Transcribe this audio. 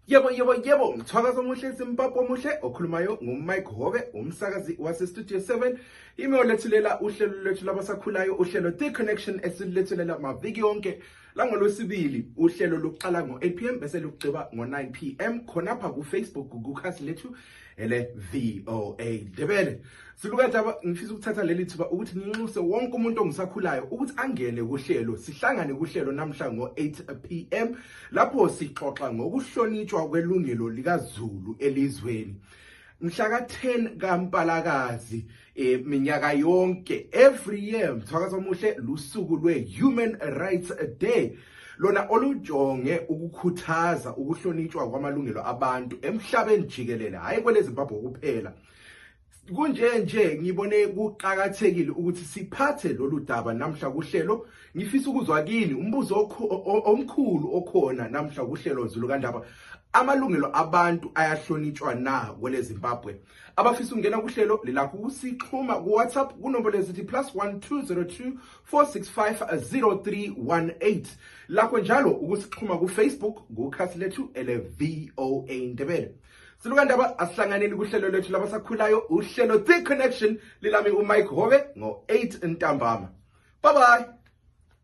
Yebo, ngithwakaza omuhle simpapa omuhle okhulumayo nguMike Hobe, umsakazi wasestudio 7. Imeolethulela uhlelo lwethu labasakhulayo, uhlelo The Connection esilethulela maviki yonke. LangoLwesibili uhlelo luqala ngo-8 PM bese lugciba ngo-9 PM khonapha ku-Facebook kukhasi lethu ele-VOA Ndebele. Silukandaba ngifisa ukuthatha leli thuba ukuthi nginxuse wonke umuntu ongisakhulayo ukuthi angene kuhlelo, sihlangane kuhlelo namhla ngo-8 PM lapho sixoxa ngokuhlonitshwa kwelungelo likazulu elizweni. Mhla ka-10 kaMpalakazi minyaka yonke, every year mthwakazo omuhle lusuku lweHuman Rights Day, lona olujonge ukukhuthaza ukuhlonitshwa kwamalungelo abantu emhlabeni jikelele, hayi kweleZimbabwe kuphela. Kunje ngibone kuqhakathekile ukuthi siphathe lolu daba namhla kuhlelo. Ngifisa ukuzwa kini umbuzo omkhulu okhona namhla kuhlelo Zulu kandaba. Amalungelo abantu ayahlonitshwa na kweleZimbabwe? Abafisa ukungena kuhlelo lilakho ukusixhuma ku WhatsApp kunombolo esithi +1 202 465 0318. Lakho njalo ukusixhuma ku Facebook kukhasi lethu ele-VOA Ndebele. Silukandaba asihlanganeni kuhlelo lethu labasakhulayo, uhlelo The Connection, lilami uMike Hobe ngo-8 ntambama. Bye bye.